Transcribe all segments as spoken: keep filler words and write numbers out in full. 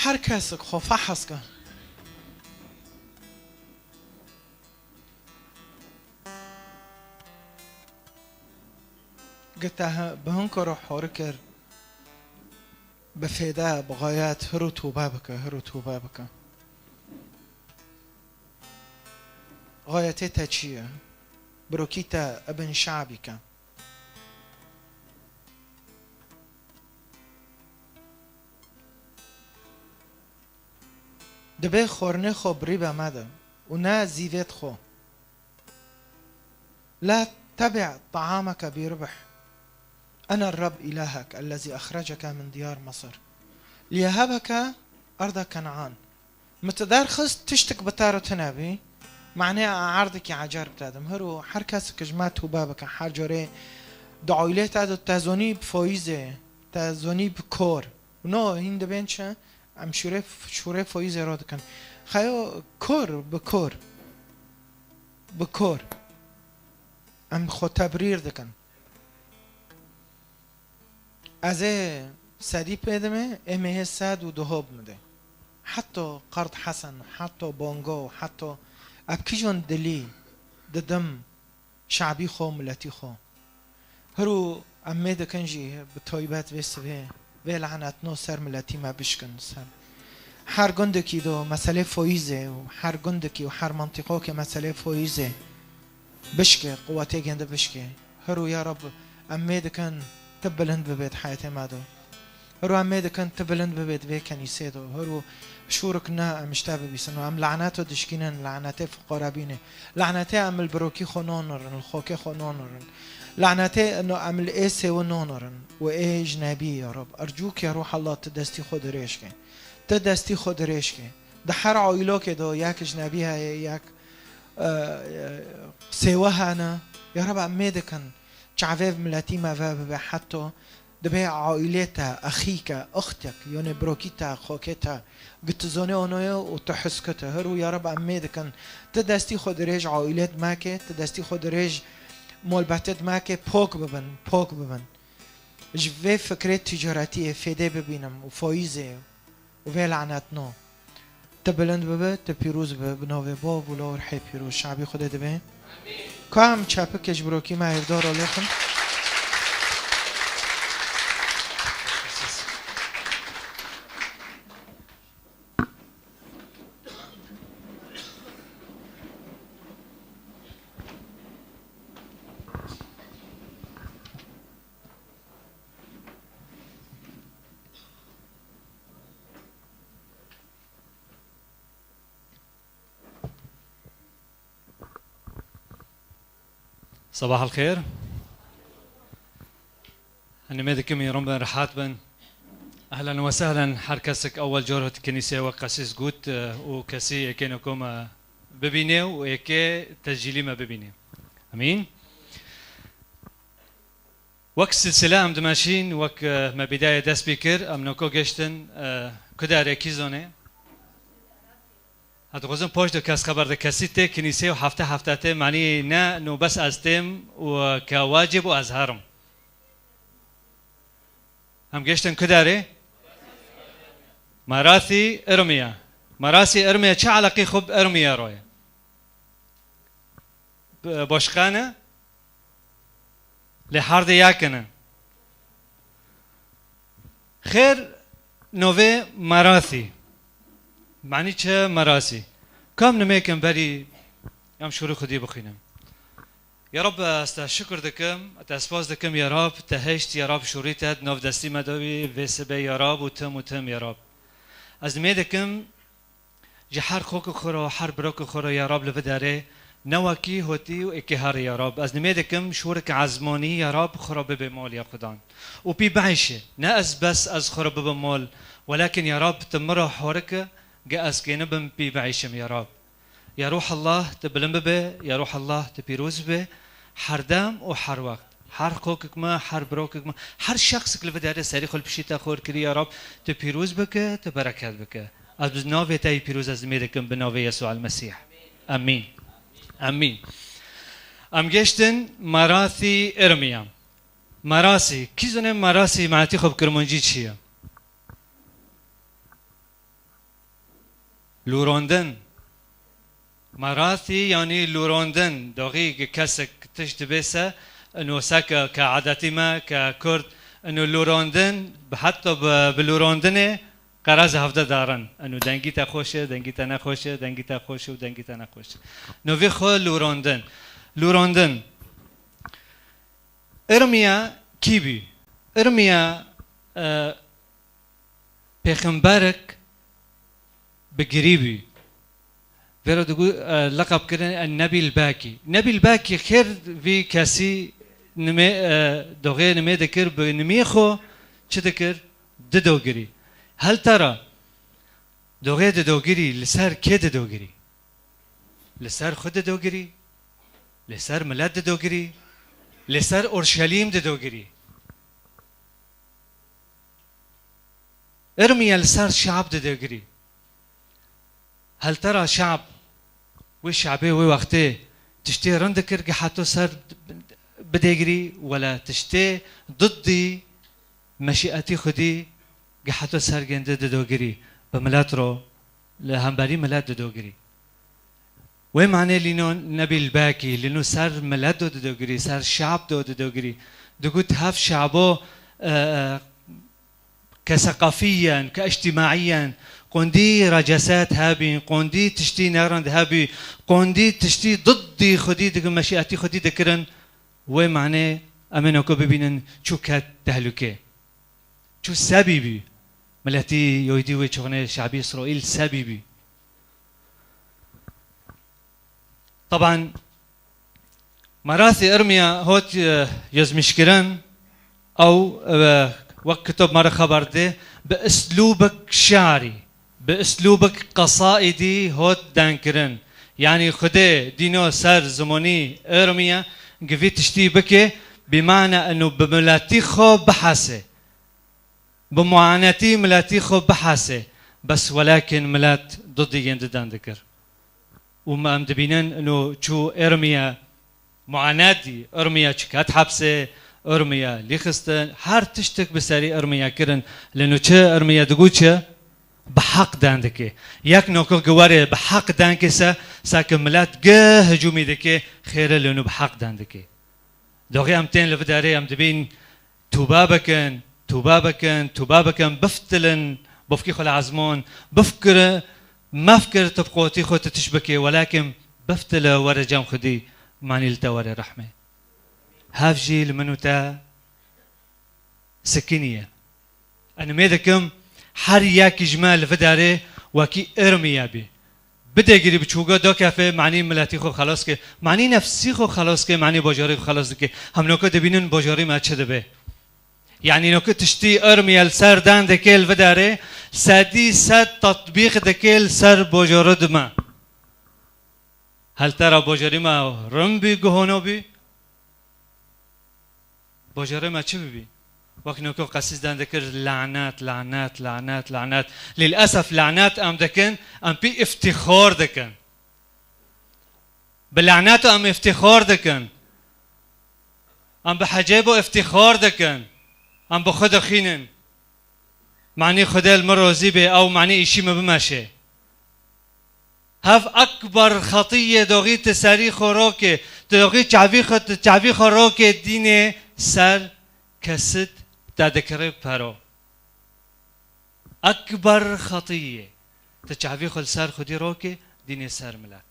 Her kesek xwe fehes ke. Gete he-, bi hin kar û hori kir, bi fêde, bi xayet, hiro tobe bike, hiro tobe bike. Xayetê te çi ye? Birokî te ibin şabî ke. Dibê xwarinê xwe bi rîbe mede û ne zîvêt xwe. لا تبع طعامك بربح. أنا الرب إلهك الذي أخرجك من ديار مصر ليهبك أرض كنعان. Min te derxist tiştek bi te re tune bî. Manê erdekî ecer bi te dim. Hiro her kesek ji me tobe bike, her carê di aîlê te de te zonî bi foyîzê, te zonî bi kor. No, hîn dibên çi? Em şûrê, şûrê foyîzê ro dikin. Xeyo kor bi kor. Bi kor. Em xwe tebrîr dikin. Ez ê sedî pê dimê, ê mehê sed û duho bimidê. Heta qerd hesen, heta bongo, heta ev kîjon dilî didim şabî xwe, miletî xwe. Hiro em mê dikin jî bi taybet vê sibê, vê lanetno ser miletî me bişkin, ser her gundekî do meselê foyîzê û her gundekî û her mentiqokê meselê foyîzê. Bişke, quwetê gende bişke. Hiro ya Rab, em mê dikin, tu bilind bibê di heyetê me de. Hiro em mê dikin, tu bilind bibê di vê kenîsê de. Hiro şûrik ne em ji te bibîsin. Em laneto dişkînin, lanetê fiqarabînê. Lanetê em li birokî xwe nonirin, li xokê xwe nonirin. Lanetê no em li ê sêwi nonirin. Û ê ecnebî ya Rab. Ercûk ya Ruh Allah tu destî xwe dirêj ke. Tu destî xwe dirêj ke. Di her aîlokê de yek ecnebî heye, yek e, e, sêwe hene. Ya Rab, em mê dikin çavê miletî me ve bibe heta dibê aîlê te, exîke, ixtek, yonê birokî te, xokê te, gi tu zonê onoye û tu his kite. Hiro ya Rab, em mê dikin tu destî xwe dirêj aîlêt me ke, tu destî xwe dirêj molbetêt me ke, pok bibin, pok bibin. Ji vê fikrê ticaretiyê fêdê bibînim û foyîzê û vê lanetno. Tu bilind bibe, tu pîroz bibe, bi navê Bav û Lawr hê pîroz. Şabî Xwedê dibe. Ka em çepikê ji birokî me hêvdar alêxin. Sabah el xêr. Hanî me dikim î rum bin, rehat bin. Ehlen we sehlen, her kesek ewel car hat kinisê we qesîs got, e, û kesî êkê noko me bibînê û êkê tescîlî me bibînê. Emîn. Wek silsile em dimeşîn, wek, e, me bîdayê dest pê kir, em noko gêştin, e, kudarê kî zonê. Ez dixwazim paş de kes xeber de kesî tê kinîsê û hefte hefte tê, manî ne no bes ez têm û ke wacib û ez herim. Em gêştin kudarê? Marathî Irmiye. Marathî Irmiye çi eleqî xwe bi Irmiye ro ye? B-, boşqane? Lê hardê yakine. Xêr, novê Marathî. Manî çi Marasî? Kam nimêkin berî em şûrê xwedî bixwînim. Ya Rab, ez te şukir dikim, te spas dikim, ya Rab, te heşt, ya Rab, şûrî te di nav destî me de bî, vê sibê, ya Rab, û tim û tim, ya Rab. Ez nimê dikim, Ji her xokê xwe re, her birokê xwe re ya Rab li vê derê ne wekî hotî û êkê herê ya Rab. Ez nimê dikim şûreke ezmanî ya Rab xwe re bibe mol ya Xudan. Û pî bieyşe. Ne ez bes ez xwe re bibim mol. Welakin ya Rab tu min re horike ge ez kênibim pî bieyşim ya Rab. Ya Ruh Allah tu bilind bibe, ya Ruh Allah tu pîroz bibe. Her dem û her wext. Her xokek me, her birokek me, her şexsek li vê derê serî xwe li piştî te xor kirî, ya Rab, tu pîroz bike, tu bereket bike. Ez bi navê te yî pîroz ez nimê dikim, bi navê Yesû el Mesîh. Emîn. Emîn. Em gêştin Marasî Irmiya. Marasî. Kî zane Marasî manetî xwe bi kirmancî çi ye? Lûrandin. Merathî yanî lûrandin. Doxî kesek tişt dibe se, ino seke ke adetî me, ke Kurd, ino lûrandin, bi heta bi, bi lûrandinê qerez hevde darin. Ino dengî te xweş e, dengî te nexweş e, dengî te xweş e û dengî te nexweş e. Novî xwe lûrandin. Lûrandin. Irmiya kî bî? Irmiya, e, pêxemberek bi girî bî. Vêro digu, e, leqeb kirin en Nebîl Bakî. Nebîl Bakî xêr vî kesî nimê, e, doxê nimê dikir bi nimiyê xwe çi dikir? Dido girî. Hel te ra doxê dido girî, li ser kê dido girî? Li ser xwe dido girî, li ser milet dido girî, li ser Orşelîm dido girî. Irmiye li ser şeab dido girî. Hel te ra şeab, wê şeabê wê wextê tiştê rind dikir, giheto ser bidê girî, wele tiştê diddî meşîetî Xwedî giheto ser gêndi dido girî, bi milet ro, li hemberî milet dido girî. Wê manê lîno Nebîl Bakî, lîno ser milet do dido girî, ser şeab do dido girî. Digot hev şeabo, e, e, ke seqafî yen, ke îctîmaî yen, qondî recaset hebîn, qondî tiştî nerind hebî, qondî tiştî diddî Xwedî dikin, meşîetî Xwedî dikirin. Wê manê em ê noko bibînin çû ket tehlûkê. Çû sebî bî. Miletî Yoydî wê çixunê şeabî Îsraîl sebî bî. Teban, merasî Irmiya hot, e, yozmîşkirin, ew, e, wek kitap me re xeber dê, bi islûbek şiarî, bi islûbek qesaîdî hot dengkirin. Yanî Xwedê dîno ser zimonî Irmiya givî tiştî bike, bi mana eno bi miletî xwe bihese. Bi muanetî miletî xwe bihese, bes welakin milet didî yên didan dikir. Û me em dibînin ino çû Irmiya muanetî, Irmiya çiket hepsê, Irmiya lîxistin, her tiştek bi serî Irmiya kirin. Lê no çi Irmiya digo çi? Bi heq dan dike. Yek nokil gi were bi heq dan ke se, seke milet gi hicûmî dike, xêre lê no bi heq dan dike. Doxê em tên li vidarê em dibîn Tûba bikin, tûba bikin, tûba bikin, biftilin, bofkî xwe li ezmon, bifkiri, mefkir tu bi qotî xwe tu tiş bikê, welakin biftile were cem Xwedî, manî li te were rehmê. Hev jî li min û te sikiniye. Enimê dikim, her yekî ji me li vidarê wekî Irmiye bî. Bidê girî bi çûga do kefe, manî miletî xwe xelas ke, manî nefsî xwe xelas ke, manî bajarî xwe xelas dike. Hem noke dibînin bajarî me çi dibe. Yanî noke tiştî Irmiye li ser dan dike li vidarê, sedî sed tatbîq dike li ser bajarî dime. Hel te ra bajarî me rin bî, guhono bî. Bajarê me çi bibî? Wek nokov qesîs dan dikir, lanet, lanet, lanet, lanet. Lîlesef lanet em dikin, em pî îftîxar dikin. Bi lanet em îftîxar dikin. Em bi hecêbo îftîxar dikin. Em bi xwe dixînin. Manî Xwedê li min rozî bê, ew manî îşî min bimeşe. Hev ekber xetiyê doxî ti serî xwe rokê, ti doxî çavî xwe, ti çavî xwe rokê dînê ser kesit te dikirê pero. Ekber xetiyê. Ti çavî xwe li ser Xwedî rokê, dînê ser milet.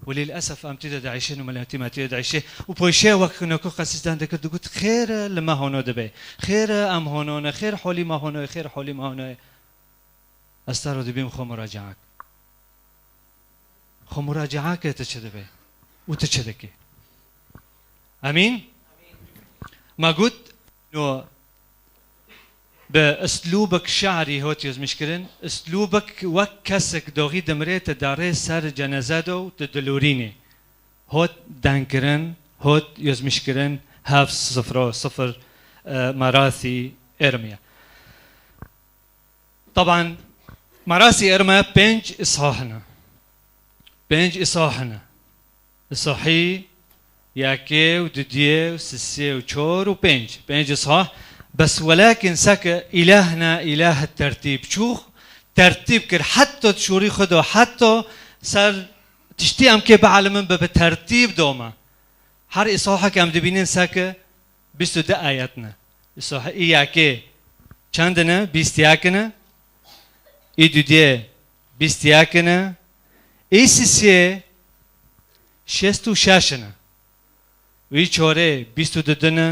Welîl esef em tî de dieyşin û miletî me tî de dieyşê û poyşe wek nokû qesîsdan dikir, digot, "Xêr e, li me hono dibe. Xêr e, em hono ne. Xêr holî me hono ye, xêr holî me hono ye." Ez te re dibîm xwe muracaak. Xwe muracaak e, tu çi dibe û tu çi dikî? Emîn? Me got, no, bi islûbek şiarî hot yozmîşkirin, islûbek wek kesek doxî dimrê te darê ser ceneze de û tu dilorînê. Hot dengkirin, hot yozmîşkirin, heft sifro sifir, e, merasî Irmiye. Taban, merasî Irmiye pênc îsah ne. Pênc îsah ne. Îsahî yekê û dudiyê û sisê û çor û pênc. Pênc îsah. Bes welakin seke îlahna îlah tertîb çûx, tertîb kir. Heta şûrî xwe do, heta ser tiştî em kê bielimin bi, bi tertîb dome. Her îsahek em dibînin seke bîst û du ayet ne. Îsahê î yekê çend ne? Bîst yek ne. Î dudiyê bîst yek ne. Î sisiyê şêst û şeş ne. Wî çorê bîst û du dine,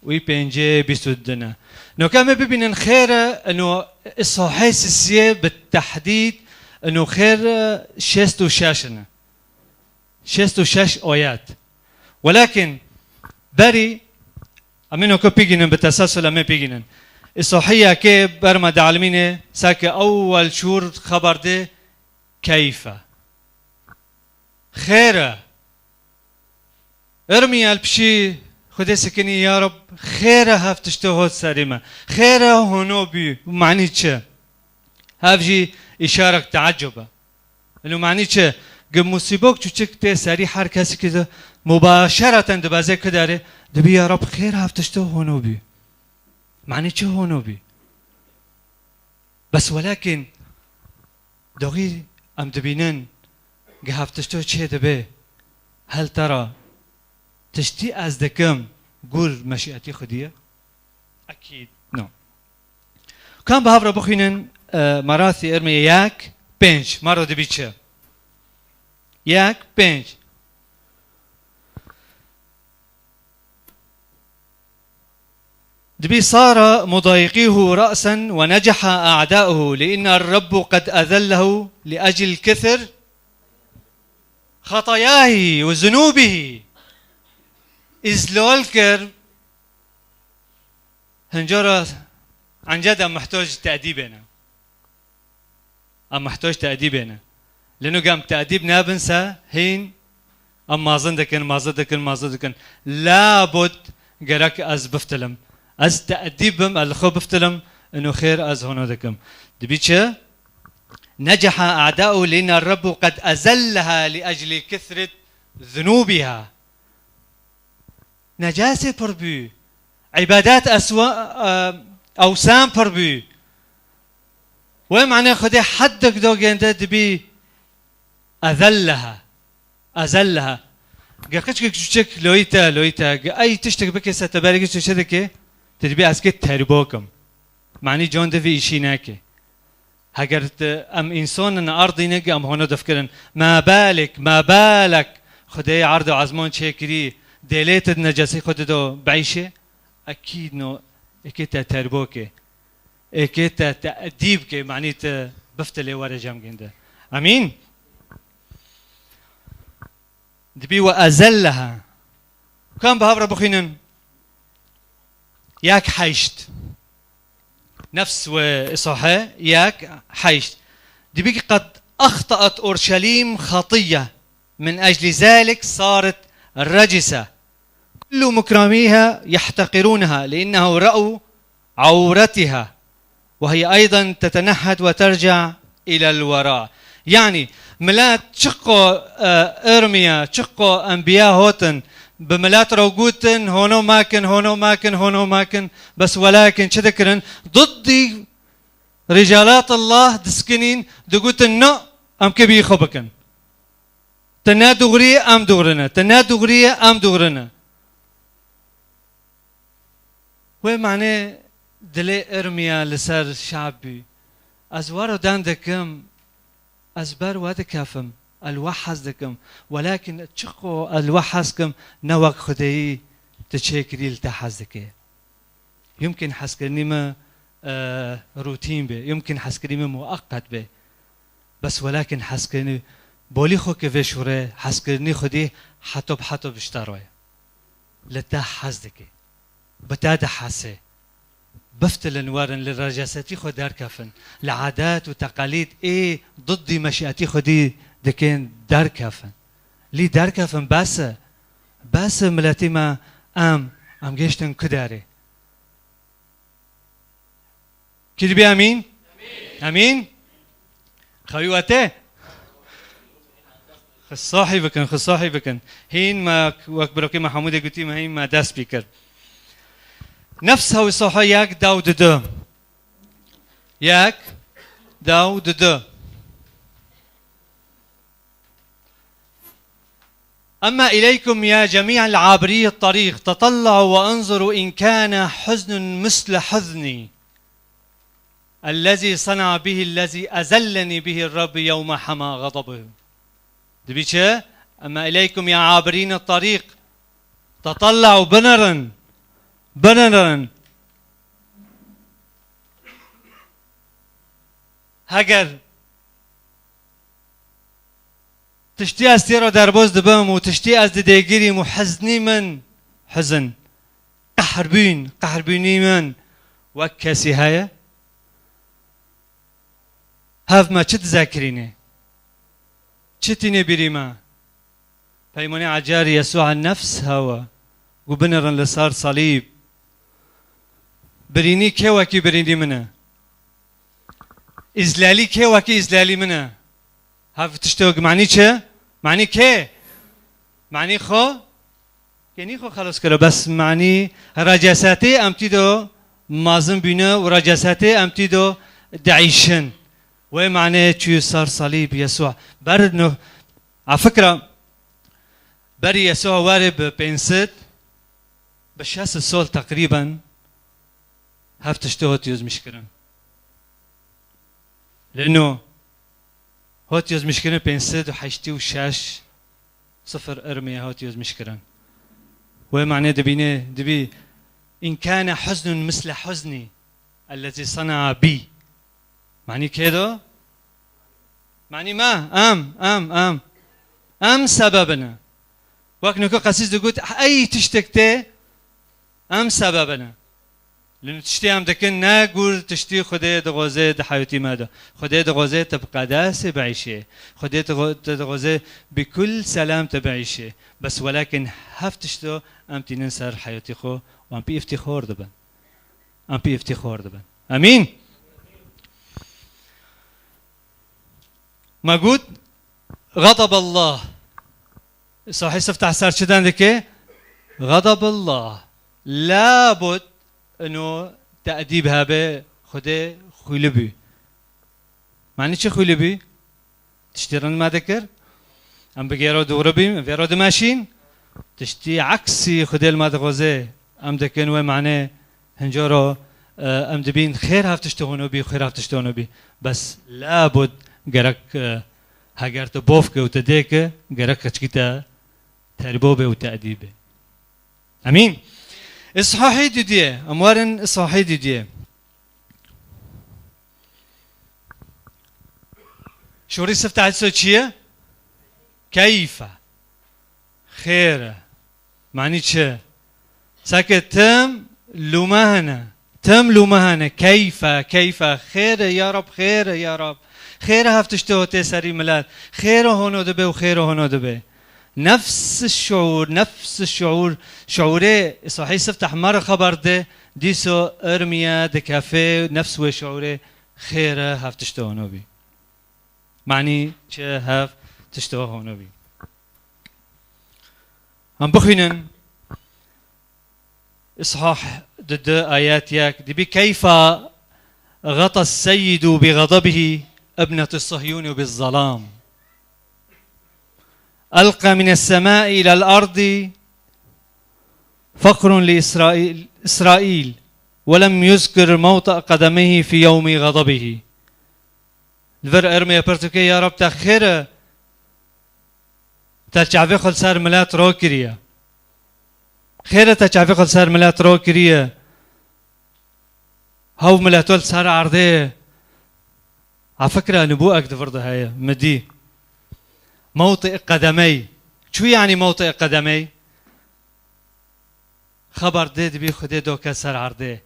wî pêncê bîst û du dine. Noka me bibînin xêre, eno îsahê sisiyê bi tehdîd, eno xêre şêst û şeş ne. Şêst û şeş ayet. Welakin berî, em ê noka pîgînin, bi teselsul em ê pîgînin. Îsahê yekê ber me dielmîne, seke ewwel şûr xeber de keyfe. Xêre. Irmî el pişî Xwedê sekinî, ya Reb, xêre hev tişto hot serî me. Xêre hono bî. Manî çi? Hev jî îşarek teeccub e. Elo manî çi? Gi musîbok çuçik tê serî her kesikî de mubaşereten dibeze ku derê, dibî ya Reb xêr hev tişto hono bî. Manî çi hono bî? Bes welakin Doxî em dibînin, gi hev tişto çê dibe, hel te ra tiştî ez dikim, gûr meşîetî Xwedî ye? Ekîd no. Kan bi hev re bixwînin, e, Marathî Irmê yek pênc, maro dibî çi? Yek pênc. دبي صار مضايقيه رأسا ونجح أعداؤه، لأن الرب قد أذله لأجل كثر خطاياه وذنوبه. Îzlal kir, hincara ence de muhtac tedîbê ne. Em muhtac tedîbê ne. Lê nu gem tedîb nebin se, hîn em mazin dikin, mazin dikin, mazin dikin. Labud gerek ez biftilim. Ez tedîb bim, ez li xwe biftilim, inu xêr ez hono dikim. Dibî çi? نجح أعداؤه لأن الرب قد أذلها لأجل كثرة ذنوبها. Necasê pir bû. Îbadet eswa-, e, ewsan pir bû. Wê manê Xwedê heddek do gênde dibî ezelleha. Ezelleha. Ge qiçkek çuçek loyî te, loyî te. Ge ey tiştek bike se tebergî tu çi dike? Tu dibî ez kê terîbo kim. Manî can de vî îşî neke. Heger tu, em însan in erdî ne, em hona difkirin. Ma balik, ma balak. Xwedê erd û ezman çêkirî, dêlê tu di necesî xwe dido beyşê? Ekîd no, êkê te terbo ke. Êkê te te'dîb ke, manî tu biftilê were cem ginde. Emîn? Dibî we ezelleha. Kan bi hev re bixwînin? Yek heşt. Nefs we Îsahe, yek heşt. Dibî ki, قد أخطأت أورشليم خطية، من أجل ذلك صارت رجسة. كل مكرميها يحتقرونها، لأنه رأوا عورتها، وهي أيضا تتنحت وترجع إلى الوراء. Yani, milet çiqo, e, Irmiya, çiqo enbiya hotin, bi milet re gotin, hono makin, hono makin, hono makin, bes welakin çi dikirin? Diddî ricalat Allah diskinîn, digotin, no, em kê bî xwe bikin. Te ne dûrî, em dûrî ne. Te ne dûrî, em dûrî ne. Wê manê dilê Irmiya li ser şab bû. Ez wero dan dikim, ez ber we dikefim, ez li we hez dikim. Welakin çiqo ez li we hez kim, ne wek Xwedêyî tu çêkirî li te hez dike. Yumkin hezkirinî me, e, rûtîn be, yumkin hezkirinî me mueqqet be. Bes welakin hezkirinî bolî xwe ke vê şûrê, hezkirinî Xwedî heto bi heto bişta roye. Li te hez dike. Bi te dihese. Biftilin werin li recasetî xwe derkefin. Li adet û teqelîd ê diddî meşîetî Xwedî dikin derkefin. Lî derkefin bes e. Bes e miletî me em, em gêştin ku derê. Kî dibî emîn? Emîn? Xewî we tê? Xwe sahî bikin, xwe sahî bikin. Hîn me wek birokê me Hemûdê gotî me hîn me dest pê kir. Nefs hew saha yek dew didu. Yek. da û di du. أما إليكم يا جميع العابري الطريق، تطلعوا وانظروا إن كان حزن مثل حزني الذي صنع به الذي أذلني به الرب يوم حمى غضبه. Dibî çi? أما إليكم يا عابرين الطريق، تطلعوا، binirin, binirin. Heger tiştî ez tê re derbas dibim û tiştî ez didêgirîm û heznî min, hizin, qehrbûn, qehrbûnî min wek kesî heye? Hev me çi dizekirînê? Çi tînê bîrî me? Peymanê ecar Yesûa nefs hewa. Gu binirin li ser salîb. Birînî kê wekî birînî min e? Îzlelî kê wekî îzlelî min e? Hev tiştê manî çi? Manî kê? Manî xwe? Kênî xwe xelas kiro, bes manî recasetê em tî do mazin bîne û recasetê em tî do diîşin. Wê manê çû ser salîb Yesûa. Ber no, a fikra, berî Yesûa were bi pênc sed, bi şeş sed sol teqrîben hev tiştê hot yozmîşkirin. Lê no, hot yozmîşkirin pênc sed û heştê û şeş, sifir irmiye hot yozmîşkirin. Wê manê dibîne, dibî, إن كان حزن مثل حزني الذي صنع بي. Manî kê do? Manî me, em, em, em. Em sebebin e. Wek niko qesîs digot, ey tiştek tê, em sebebin e. Lê tiştê em dikin ne gur tiştî Xwedê dixwaze di heyatî me de. Xwedê dixwaze tu bi qedasê biîşê. Xwedê dixwa-, tu dixwaze bi kul selam tu biîşê. Bes welakin hev tişto em tînin ser heyatî xwe û em pê îftîxor dibin. Em pê îftîxor dibin. Emîn. Me got, غضب الله. Sahî siftah ser çi dendike? غضب الله. Labud ino te'dîb hebe, Xwedê xwîli bû. Manî çi xwîli bû? Tiştî rind me dikir. Em bi gêro dûrî bîn, vêro dimeşîn. Tiştî eksî Xwedê li me dixwaze. Em dikin wê manê hincoro, e, em dibîn xêr hev tiştê hono bî, xêr hev tiştê hono bî. Bes labud gerek, e, heger tu bov ke û tu dê ke, gerek keçikî te terîbo be û te'dîb be. Emîn. Îshahê didiyê, em werin îshahê didiyê. Şorî sifte hediso çi ye? Keyfe. Xêr e. Manî çi? Seke tim lûme hene. Tim lûme hene. Keyfe, keyfe. Xêr e ya Rab, xêr e ya Rab. Xêr e hev tiştê hotê serî milet. Xêr e hono dibe û xêr e hono dibe. Nefs şuur, nefs şuur, şuurê sahî sifteh me re xeber de, dîso irmiye dikefe nefs wê şuurê xêr e hev tiştê hono bî. Manî çi hev tiştê hono bî. Em bixwînin. Îshah di du ayet yek dibî, كيف غطى السيد بغضبه ابنة صهيون بالظلام. ألقى من السماء إلى الأرض فقر لإسرائيل، إسرائيل، ولم يذكر موطئ قدميه في يوم غضبه. Li vir ermê pirtûkê ya Rab te xêr e. Te çavê xwe li ser milet ro kiriye. Xêr e te çavê xwe li ser milet ro kiriye. Hew mileto li ser erdê. A fikra nibû ek di vir de heye. Mi dî. Mewtê qedemey. Çû yanî mewtê qedemey? Xeber dê dibî Xwedê doke ser erdê.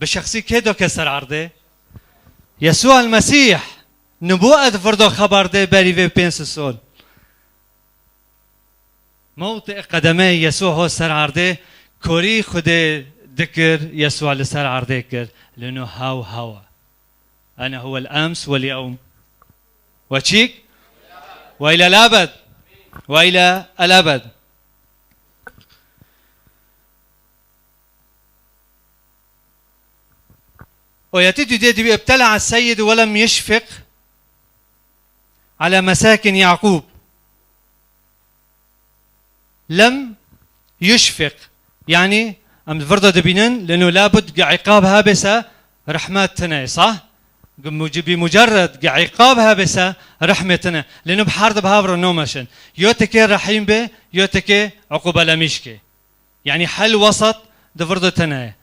Bi şexsî kê doke ser erdê? Yesû el Mesîh. Nibû ed virdo xeber dê berî vê pênc sed sol. Mewtê qedemê Yesû ho ser erdê, korî Xwedê dikir, Yesû li ser erdê kir. Lê no hew hew e. Ene huwel ems wel yewm. Ve çîk? Ve île lebed. Ve île elebed. Oyetî dûdê dibî ibtela seyid welem yeşfik ala mesakin Yaqûb. Lem yuşfik. Yanî em di vir de dibînin, leno labud ge îqab habe se rehmet tine, sah? Ge muc-, bi mucerred ge îqab habe se rehmet tine. Leno bi her de bi hav re nomeşin. Yo tike rehîm be, yo tike uqubelemiş ke. Yanî hel wesat di vir de tine ye.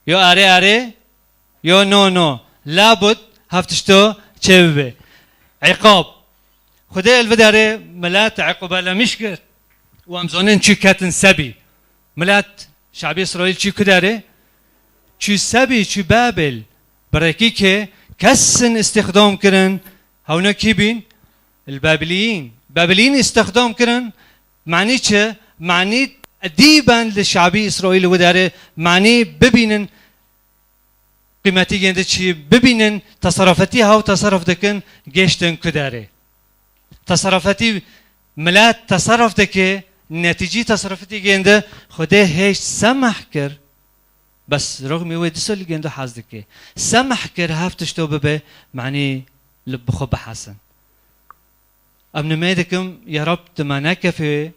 Yo arê arê, yo no no. Labud hev tişto çêbibe. Îqab. Xwedê li vê derê milet îqubelemiş kir. Û em zonin çi ketin sebî. Milet, şabî Îsraîl çi ku derê? Çi sebî, çi Babel. Bi rêkî ke kesin îstîxdam kirin, hewna kî bîn? El Babiliyîn. Babiliyîn îstîxdam kirin, manî çi? Manî edîben li şabî Îsraîl wê derê manî bibînin, qîmetî gêndi çi bibînin, teserrufetî haw teserruf dikin, gêştin ku derê. Teserrufetî milet teserruf dike, netîcî teserrufetî gêndi, Xwedê hêşt semeh kir. Bes rixmî wê diso li gêndi hez dike. Semeh kir hev tişto bibe, manî li bi xwe bihesin. Em nimê dikim, ya Rab, tu me nekefê,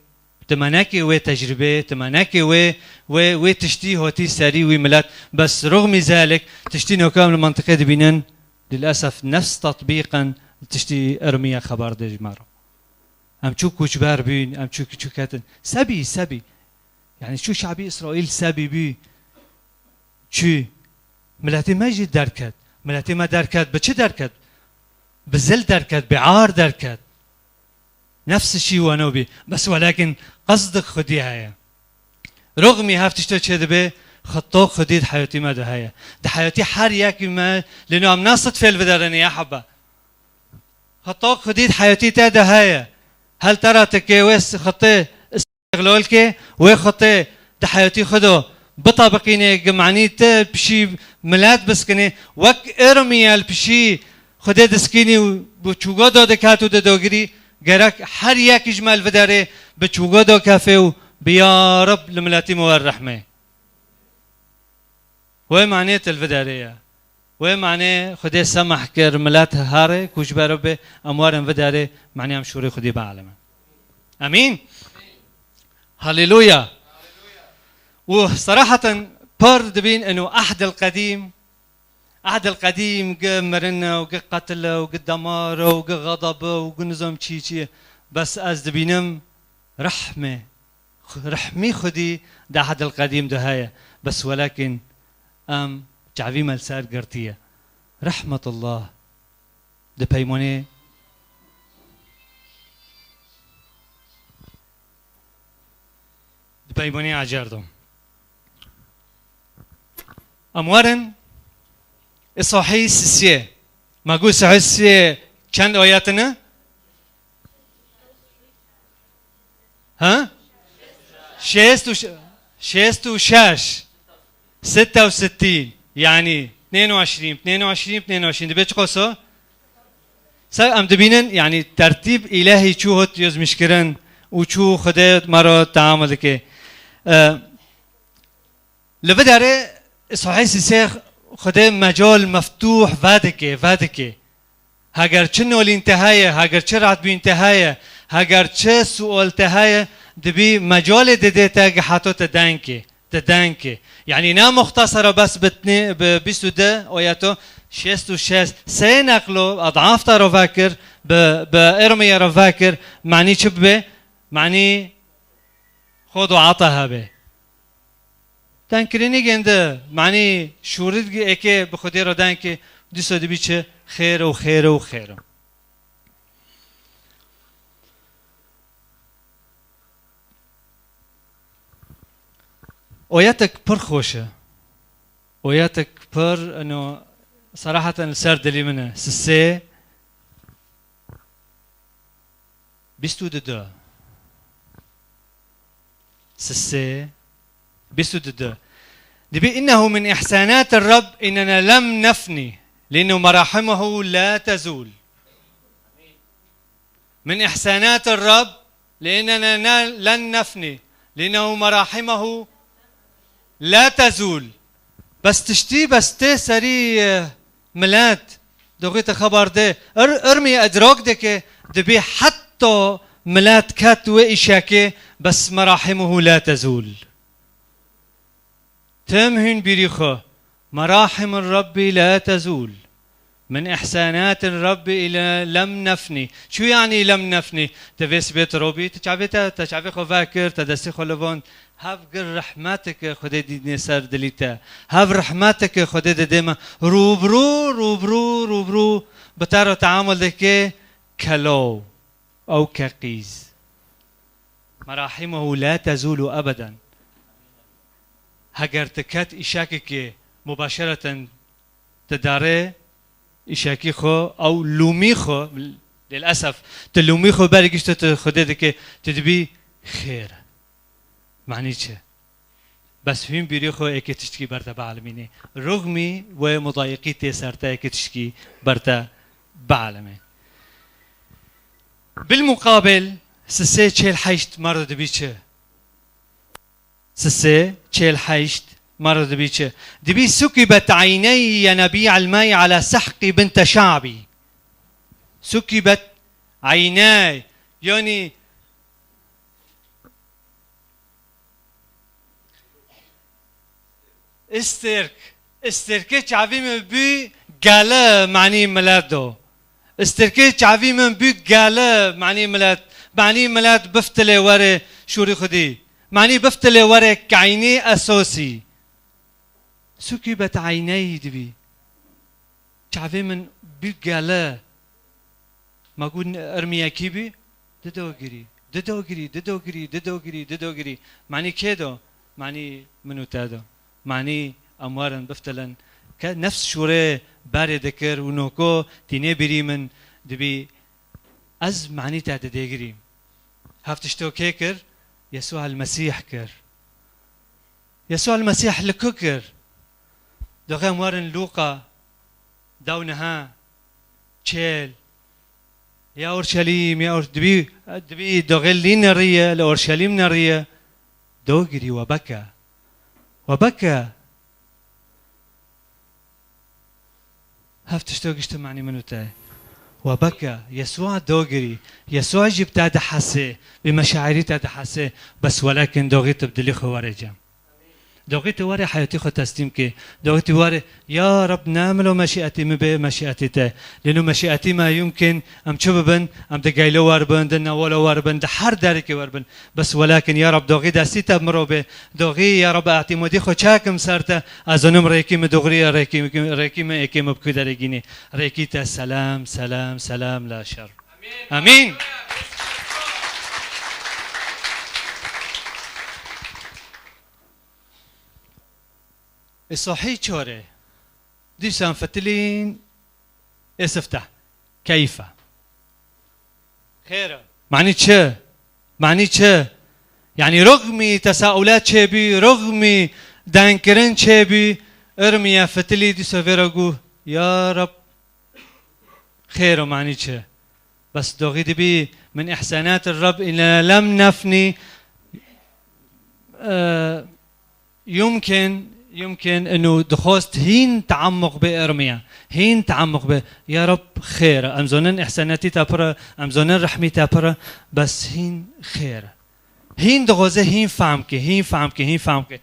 tu me nekê wê tecrûbê, tu me nekê wê, wê, wê tiştî hotî serî wî milet. Bes rixmî zelek, tiştî noka em li mentiqê dibînin, lilesef nefs tatbîqen tiştî Irmiye xeber de ji me re. Em çû koçber bûn, em çû, çû ketin. Sebî, sebî. Yanî çû şabî Îsraîl sebî bû. Çû. Miletê me jî derket. Miletê me derket. Bi çi derket? Bi zil derket, bi ar derket. Nefs şî weno bî. Bes welakin qesdik Xwedî heye. Rixmî hev tişto çê dibe, xito Xwedî di heyatî me de heye. Di heyatî her yekî me, lê no em ne sitfê li biderin ya hebe. Xito Xwedî di heyatî te de heye. Hel te re tike wê s-, xitê îstiqlal ke, wê xitê di heyatî xwe de bitabiqînê, ge manî te pişî milet biskinê, wek Irmiye li pişî Xwedê diskînî û bi çûga de diket û didogirî, gerek her yekî ji me li vê derê bi çûga de kefê û bi ya Reb li miletî me wer rehmê. Wê manê til vê derê ye. Wê manê Xwedê semeh kir, milet herê, ku ji ber bê, em werin vê derê, manê em şûrê Xwedê bielime. Emîn. Haleluya. Û seraheten pir dibîn eno Ehdil Qedîm, Ehdil Qedîm gi mirin e û gi qetil e û gi demar e û gi xedeb e û gi nizam çî çî ye. Bes ez dibînim rehmê, rehmî Xwedî di Ehdil Qedîm de heye. Bes welakin em çavî me li ser girtiye. Rehmetullah di peymanê Di peymanê acar de. Em werin Îsahî sisê. Me got Îsahî sisê çend ayetine? Ha? Şêst û şe-, şêst û şeş. Site û sittîn, yanî tnên û eşrîn, tnên û eşrîn, tnên û eşrîn, dibe çi qoso? Se em dibînin, yanî tertîb îlehî çû hot yozmîşkirin û çû Xwedê me re teamul dike. E, li vê derê Îsahî sisê Xwedê mecal meftûh vedike, vedike. Heger çi nolîn te heye, heger çi rehetbûn te heye, heger çi sual te heye, dibî mecalê didê te gi heto te dengê, te dengê. Yanî ne muxtasara bes bi tnê, bi bîst û du oyeto, şêst û şeş, sê neqlo, edaf te re vekir, bi, bi Irmiye re vekir, manî çi bibe? Manî xwe duata hebe. Dengkirinî gêndi, manî şûrî êkê bi Xwedê re dengê, dîsa dibî çi? Xêr û xêr û xêr. Oyetek pir xweş e. Oyetek pir, eno, seraheten li ser dilî min e. Sisê, bîst û du. Sisê, bîst û du. Dibî, "إنه من إحسانات الرب إننا لم نفني، لأنه مراحمه لا تزول." من إحسانات الرب لأننا نا-، لن نفني، لأنه مراحمه لا تزول. Bes tiştî, bes tê serî, e, milet, doxî te xebar de, ir-, irmî idrak dike, dibî heta milet ket wê îşekê, bes merahimuhu la tezûl. Tim hûn bîrî xwe, merahimur Rabbî la tezûl. Min ihsanatên Rabbî île lem nefnî. Çi yanî lem nefnî? Te vê sibê tu robî, tu çavê te, te çavê xwe vekir, te destê xwe livand. Hev gir rehmeteke Xwedê dîtine ser dilî te. Hev rehmeteke Xwedê dide me. Rûbirû, rûbirû, rûbirû bi te re teamul dike kelo. Ew ke qîz. Merahimuhu la tezûlu ebeden. Heger tu ket îşekekê mubaşereten tu darê îşekî xwe, ew lûmî xwe, lilesef, tu lûmî xwe berî giştê tu Xwedê dike, tu dibî xêr. Manî çi? Bes hûn bîrî xwe êkê tiştkî ber te bialimînê. Ruxmî wê mudayiqî tê ser te êkê tiştkî ber te bialimê. Bilmuqabil, sisê çêl heşt mero dibî çi? Sisê çêl heşt mero dibî çi? Dibî sukibet eyney yenebî elmay ala sehqî binte şabî. Sukibet eyney, yanî Îstêrk. Îstêrkê çavî min bû gele, manî milet do. Îstêrkê çavî min bû gele, manî milet. Manî milet biftilê were şûrî xwedî. Manî biftilê were keynî esosî. Sukî bet eyneyî dibî. Çavê min bû gele. Ma got, irmiyekî bî, didogirî, didogirî, didogirî, didogirî, didogirî. Manî kê do? Manî min û te do. Manî em werin biftilin. Ke nefs şûrê berê dikir û noko tînê bîrî min dibî, ez manî te didêgirî. Hev tişto kê kir? Yesû el Mesîh kir. Yesû el Mesîh li ku kir? Doxê em werin Lûqa, dew niha, çêl. Ya Orşelîm, ya Or-, dibî, dibî doxê lî neriye, li Orşelîm neriye. Dogirî we beke. We beke. Hev tişto gişti manî min û te. We beke, Yesûa dogirî. Yesûa jî bi te dihesê, bi meşairî te dihesê, bes welakin doxî tu bi dilî xwe were cem. Doxî tu were heyatî xwe teslîm ke. Doxî tu were, ya Reb, ne milo meşîetî min bê, meşîetî te. Lêno meşîetî me yumkin, em çi bibin? Em di geylo wer bin, di newalo wer bin, di her derekê wer bin. Bes welakin, ya Reb, doxî destî te mirov bê. Doxî, ya Reb, etimodî xwe çakim ser te. Ez zonim rêkî min dogriye, rêkî, rêkî min êkê min bi ku derê gînî. Rêkî te selam, selam, selam la şer. Amîn. Îsahî çorê. Dîsan fitilîn ê sifteh. Keyfe. Xêr e. Manî çi? Manî çi? Yanî rixmî tesaûlat çêbî, rixmî dengkirin çêbî, irmiye fitilî dîsa vê re got, ya Reb, xêr e, manî çi? Bes doxî dibî, min ihsenat Reb îne lem nefnî, e, Yumkin, yumkin inu dixwest hîn teammuq bê irmiya. Hîn teammuq bê. Ya Reb, xêr e. Em zonin ihsenetî te pir e, em zonin rehmî te pir e, bes hîn xêr e. Hîn dixwaze hîn fehm ke, hîn fehm ke, hîn fehm ke.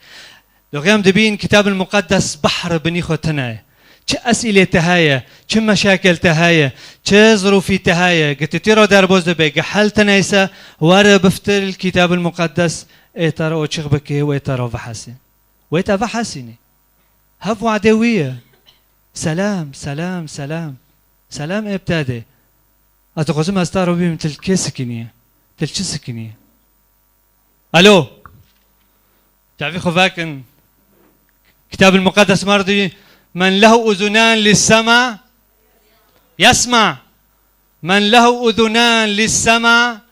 Doxê em dibîn Kitab el Muqeddes behr binî xwe tune ye. Çi esîlê te heye, çi meşakel te heye, çi zirûfî te heye, gi tu tî re derbas dibe, gi hel tune ise, were biftil Kitab el Muqeddes, ê te re oçiq bike û ê te re vehesî. Wê te vehesînî. Hev wade wî ye. Selam, selam, selam. Selam ê bi te de. Ez dixwazim ez te re bibînim, tu li kê sikinî ye? Tu li çi sikinî ye? Alo. Çavî xwe vekin. Kitab el Muqeddes mer dibî, men lehu uzunan li sema yesma. Men lehu uzunan li sema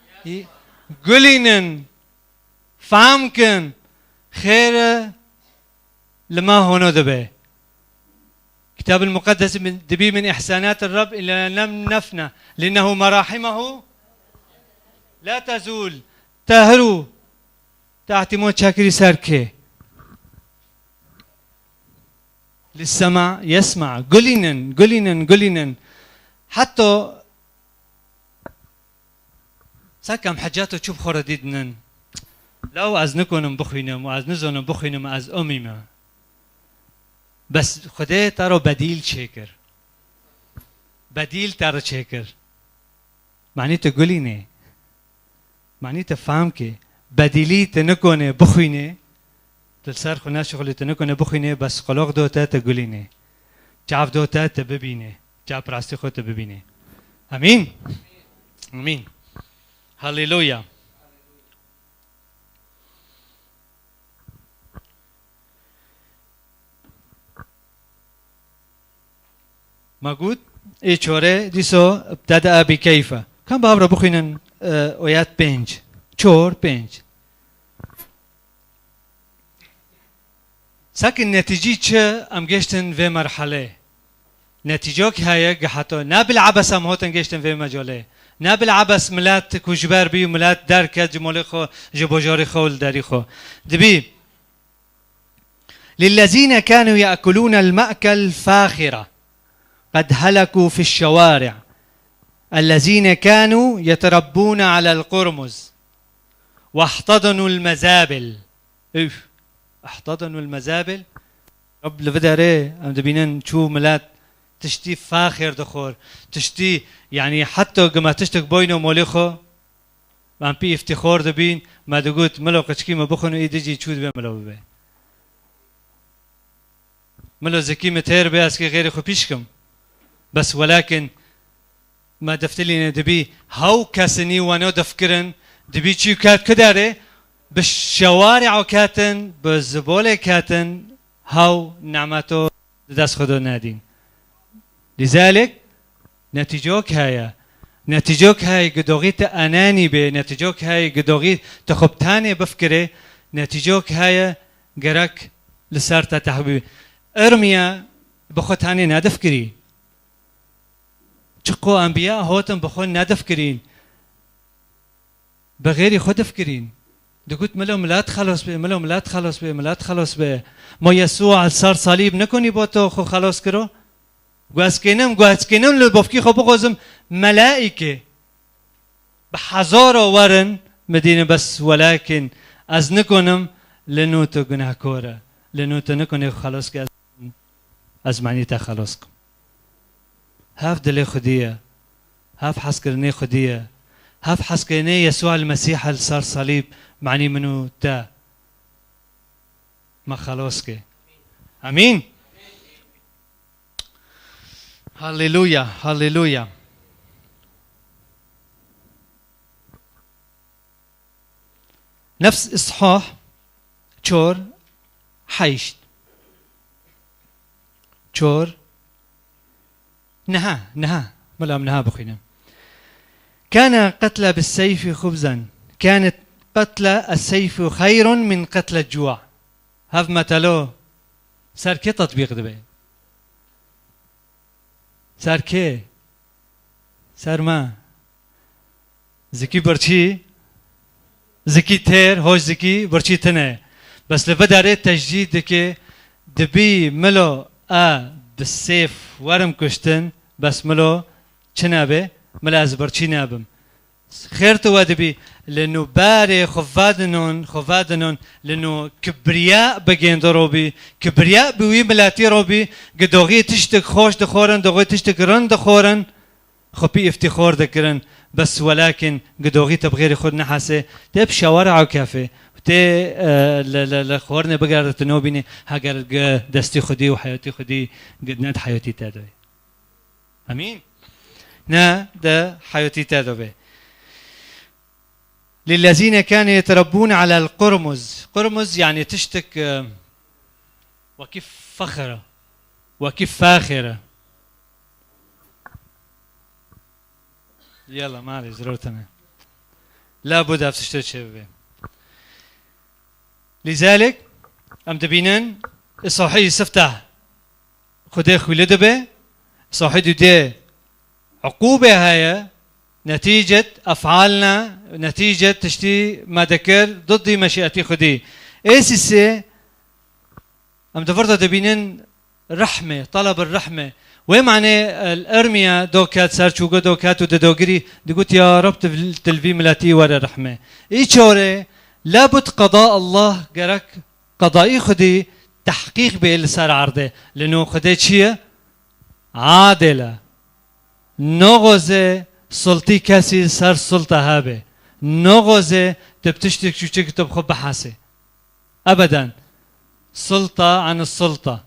gulînin. Fehm kin, xêr e li me hono dibe. Kitab el Muqeddes min, dibî min ihsanat Reb île lem nefne, lînnehu merahimehu la tezûl. Te hirû, te ihtimam çekirî ser kê? للسمع يسمع. Gulînin, gulînin, gulînin. Heta Saka em hecato çû bi xwe re dîtinin. Law ez nikonim bixwînim û ez nizonim bixwînim, ez umî me. Bes Xwedê te re bedîl çêkir. Bedîl te re çêkir. Manî tu gulînê. Manî tu fam kê. Bedîlî tu nikonê bixwînê. Tu li ser xwe neşixulî, tu nikune bixwînê, bes qulaq do te, tu gulînê. Çav do te, tu bibînê. Çav rastî xwe tu bibînê. Amîn. Amîn. Haleluya. Ma got, ê çore, dîso, ibteda bi keyfe. Kam bi hev re bixwînin, e, oyat pênc. Çor, pênc. Sakin netîcî çi em gêştin vê merhelê? Netîcok heye, gihato. Ne bil ebes em hotin gêştin vê mecalê. Ne bil ebes milet ku ji ber bî û milet derket ji molê xwe, ji bajarê xwe û li derî xwe. Dibî, للذين كانوا يأكلون المأكل الفاخرة قد هلكوا في الشوارع، الذين كانوا يتربون على القرمز واحتضنوا المزابل. Üf. احتضنوا المزابل. Rab li vê derê em dibînin çû milet tiştî faxir dixwar. Tiştî, yanî heta gima tiştek boyno molê xwe. Em pî îftîxor dibîn, me digot, "Milo qiçkî me bixwin û îdî jî çû dibe milo bibe." Milo zikî me têr be, ez kê xêrê xwe pîş kim. Bes welakin me diftilîne dibî hew kesinî weno difkirin, dibî çî ket kidarê, bi şewarê ketin, bi zibolê ketin, hew nemeto di dest xwe de nedîn. Lîzalik, netîcok heye. Netîcok heye, gidoxî te enenî bê, netîcok heye, gidoxî te xwe bi tenê bifkirê, netîcok heye, gerek li ser te tehwî. Irmiye bi xwe tenê nedifkirî. Çiqo enbiya hotin bi xwe nedifkirîn. Bi xêrî xwe difkirîn. Digot, "Milo milet xelos be, milo milet xelos be, milet xelos be." Ma Yesûa li ser salîb nikonî bo to xwe xelos kiro? Got, "Ez kênim, got, ez kênim li bavkî xwe bixwazim melaîkê bi hezaro werin, min dînin bes welakin ez nikonim, li nû tu gunehkor e. Li nû tu nikonî xwe xelos kir." Ez manî te xelos kim. Hev dilê Xwedî ye. Hev hezkirinê Xwedî ye. Hev hezkirinê Yesûa li Mesîh li ser salîb manî min û te me xelos ke. Amîn. Haleluya, haleluya. Nefs Îshah çor heşt. Çor. Niha, niha. Mela em niha bixwînin. كان قتل بالسيف خبزا، كانت قتل السيف خير من قتل الجوع. Hev metelo ser kê tetbîq dibe? Ser kê? Ser me. Zikî birçî, zikî têr, hoş zikî birçî tune. Bes li vê derê tecdîd dike, dibî milo e bi sêf werim kuştin, bes milo çi nebe, milo ez birçî nebim. Xêr tu we dibî, li nû berê xwe vedinon, xwe vedinon, li nû kibriya bi gêndo robî, kibriya bi wî miletî robî, gidoxî tiştek xweş dixorin, doxî tiştek rind dixorin, xwe pî îftîxor dikirin, bes welakin gidoxî te bi xêrê xwe nehesê, tê bi şewara Ewkefê, tê, e, li, li, li xwarinê bigerde tu nobînî, heger gi destî xwedî û heyatî xwedî gi ne di heyatî te de. Amîn. Ne de heyatî te de be. للذين كانوا يتربون على القرمز. Qurmuz yani tiştek, e, wekî fexir e. Wekî faxir e. Yalla, malê, ziror tene. La bu def tiştek çê bibe. Lîzalik, em dibînin, Îsahî siftah. Xwedê xwîli dibe, sahî dûdê uqûbê heye, netîcet efalna, netîcet tiştî me dikir, diddî meşîetî Xwedî. Ê sîsê, em di vir de dibînin, rehmê, talab rehmê. Wê manê, e, ermiye do ket ser çûgo do ket û didogirî digot, "Ya Reb, tu, tu li vî miletî were rehmê." Î çore, labut qeda Allah gerek qedayî Xwedî tehqîq bê li ser erdê. Li no Xwedê çi ye? Adil e. Noxoze sultî kesî ser sulta hebe. Noxoze tu bi tiştek çûçik tu bi xwe bihesê. Ebeden. Sulta an sulta.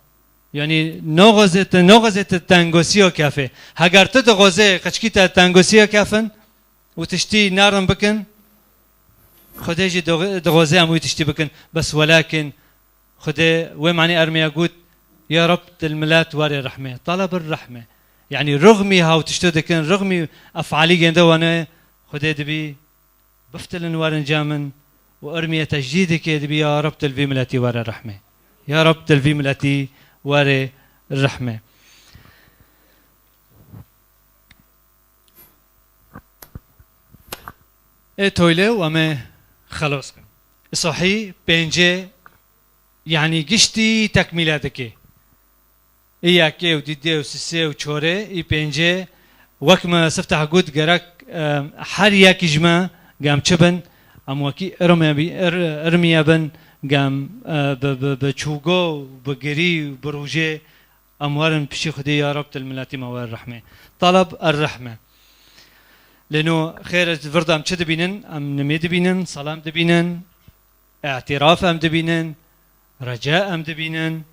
Yani noxoze te, noxoze te tengosiyo kefê. Heger tu dixoze qeçkî te tengosiyo kefin û tiştî nerin bikin, Xwedê jî dixo-, dixoze em wî tiştî bikin. Bes welakin Xwedê wê manî ermiya got, "Ya Reb, til milet were rehme, talabir rehme." Yani rixmî haw tişto dikin, rixmî efalî gênde wane, Xwedê dibî biftilin werin ca min û ermiye tecdîd dike, dibî, "Ya Reb, til vî miletî were rehme. Ya Reb, til vî miletî were rehme." Ê toyle û em ê xelos kin. Îsahî pêncê, yani giştî tekmîle dike. Ê yekê û dîdê û sisê û çorê, î pêncê, wek me sifteh got gerek, e, her yekî ji me gem çi bin, em wekî irme bî-, ir-, irmiye bin, gem, e, bi, bi, bi çûgo û bi girî û bi rûjê em werin pişî Xwedê, "Ya Reb, til miletî me wer rehmê." Talab er rehme. Lê no xêr ez vir de em çi dibînin? Em nimê dibînin, selam dibînin, îtiraf em dibînin, reca em dibînin.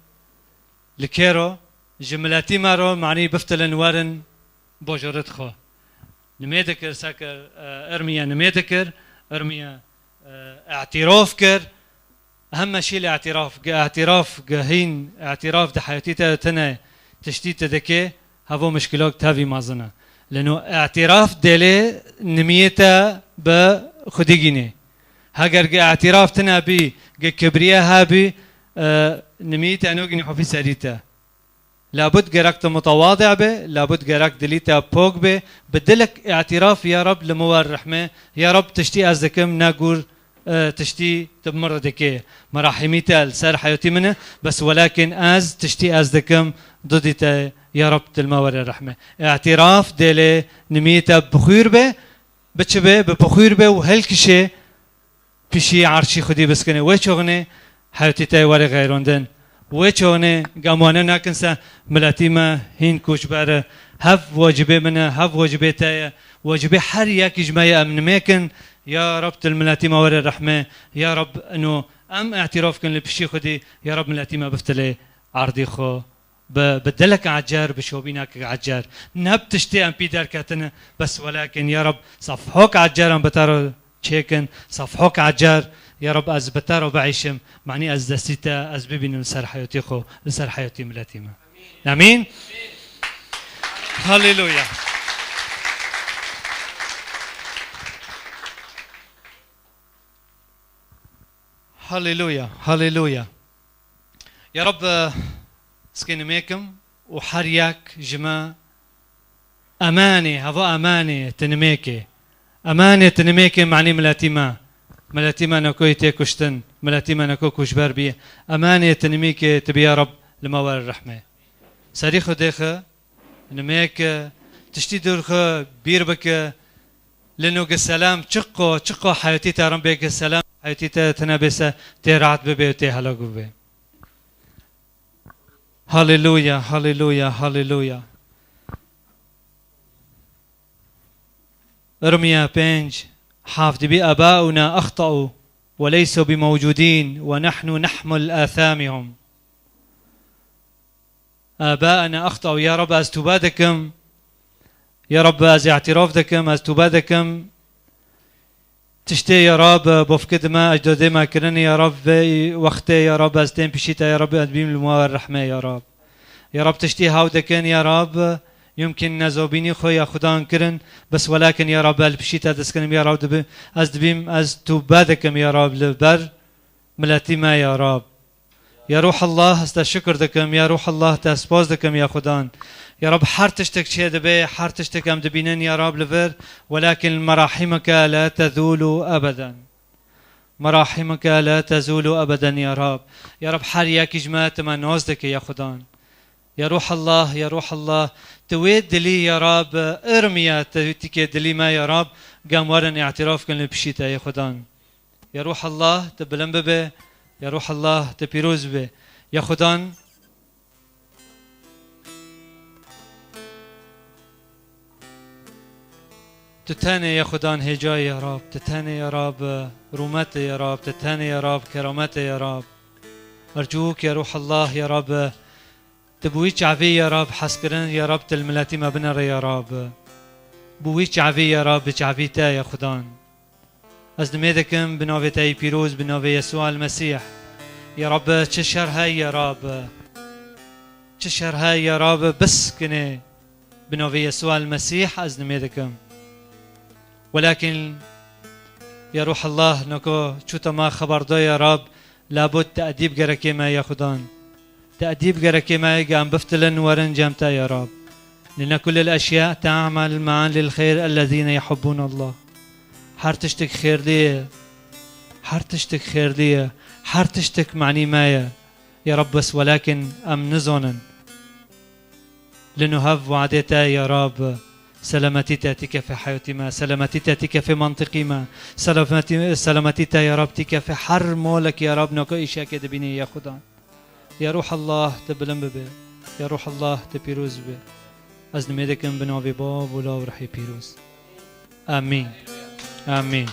Li kê ro? Ji miletî me ro, manî biftilin werin bojorit xwe. Nimê dikir, sekir, e, irmiye nimê dikir, irmiye, e, îtiraf kir. Heme şî li îtiraf, gi îtiraf, gi hîn îtiraf di heyatî te tine tiştî te dike, hevo mişkilok tevî mezin e. Lê no îtiraf dêlê nimiyê te bi Xwedî gînê. Heger gi îtiraf tine bî, gi kibriye hebî, e, nimiyê te nogînî hofî serî te. Labud gerek tu mutewadi be, labud gerek dilî te pok be, bi dilek îtiraf, "Ya Reb, li min wer rehme, ya Reb, tiştî ez dikim, ne gûr, e, tiştî tu bi min re dikê. Merahîmî te li ser heyatî min e, bes welakin ez tiştî ez dikim, didî te, ya Reb, tu li me were rehme." Îtiraf dêlê nimiyê te bixwîr be, biçibe, bipixwîr be û hilkişê pişî erşî Xwedî biskine. Wê çoxinê hewtî te were xeyrandin. Wê çoxinê gam wane nakin se miletî me hîn koçber e. Hev wacibê min e, hev wacibê te ye. Wacibê her yekî ji me ye, em nimêkin. Ya Reb, tu li miletî me were rehme. Ya Reb, ino em îtiraf kin li pişî Xwedî. Ya Reb, miletî me biftilê erdî xwe. Bi, bi dilek ecer, bi şobînek ecer. Ne bi tiştê em pî derketine, bes welakin, ya Reb, sefhok ecer em bi te re çêkin, sefhok ecer, ya Reb, ez bi te re biîşim, manî ez destî te, ez bibînim li ser heyatî xwe, li ser heyatî miletî me. Amîn. Haleluya. Haleluya, haleluya. Ya Reb, ez ê nimêkim û her yek ji me emanê, heva emanê tu nimêkê. Emanê tu nimêkê manî miletî me. Miletî me nekoyî tê kuştin, miletî me neko koçber bî. Emanê tu nimêkê tu bî ya Reb li me were rehmê. Serî xwe dêxe, nimêke, tiştî dûr xwe bîr bike. Lê no gi selam, çiqo, çiqo heyatî te rin bê, gi selam heyatî te tine bê se, tê rahat bibe, tê helak bibe. Haleluya, haleluya, haleluya. Irmiya pênc, heft dibî, "Abauna axtau ve leysu bi mewcudin ve nahnu nahmul athamihum." Abaana axtau, ya Rab, ez tûbe dikim. Ya Rab, ez îtiraf dikim, ez tûbe dikim. Tiştê, ya Rab, bofkê di me, ecdodê me kirin, ya Rab, vê wextê, ya Rab, ez tên pişî te, ya Rab, ez bîm li me rehme, ya Rab. Ya Rab, tiştî haw dikin, ya Rab, yumkin nezobînî xwe ya Xudan kirin, bes welakin, ya Rab, ez li pişî te dest kirim, ya Rab, dibi-, ez dibîm, ez tûbe dikim, ya Rab, li ber miletî me, ya Rab. Ya Ruh Allah, ez te şikir dikim, ya Ruh Allah, te spas dikim, ya Xudan. Ya Rab, her tiştek çê dibe, her tiştek em dibînin, ya Rab, li vir, welakin merahimeke la tezûlu ebeden. Merahimeke la tezûlu ebeden, ya Rab. Ya Rab, her yekî ji me tu me nas dike, ya Xudan. Ya Ruh Allah, ya Ruh Allah, tu wê dilî ya Rab, irmiya tu tîkê dilî me ya Rab, gem werin îtiraf kin li pişî te yê Xudan. Ya Ruh Allah, tu bilind bibe, ya Ruh Allah, tu pîroz bibe. Ya Xudan, tu tenê ya Xudan hêcayê ya Rab, tu tenê ya Rab, rûmetê ya Rab, tu tenê ya Rab, kerametê ya Rab. Ercûk ya Ruh Allah ya Rab, tu bi wî çavî ya Rab hez kirin ya Rab tu li miletî me binere ya Rab. Bi wî çavî ya Rab bi çavî te ya Xudan. Ez nimê dikim bi navê te yî pîroz, bi navê Yesûa el Mesîh. Ya Rab, çi şer hey ya Rab. Çi şer hey ya Rab, biskinê. Bi navê Yesûa el Mesîh ez nimê dikim. Welakin ya Ruh Allah, noko çûta me xeber da ya Rab, labud te'dîb gerekê me ya Xudan. Te'dîb gerekê me ge em biftilin werin cem te ya Rab. Lîne kulil eşya te'mel me'an lil xêr ellezîne yehubbûn Allah. Her tiştik xêrlî ye. Her tiştik xêrlî ye. Her tiştik manî me ye. Ya Rab bes welakin em nizonin. Li nuhev wadê te ya Rab. Selametî te tîkefê heyatî me. Selametî te tîkefê mantiqî me. Selametî, selametî te ya Rab tîkefê her molek ya Rab noko îşekê dibînî ya Xudan. Ya Ruh Allah, tu bilind bibe. Ya Ruh Allah, tu pîroz bibe. Ez nimê dikim bi navê Bab û Law û Ruhê Pîroz. Amîn. Amîn.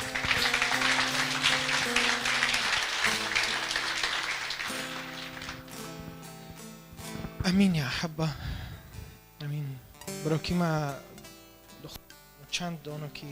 Amîn ya hebba. Amîn. Brokî me çend donokî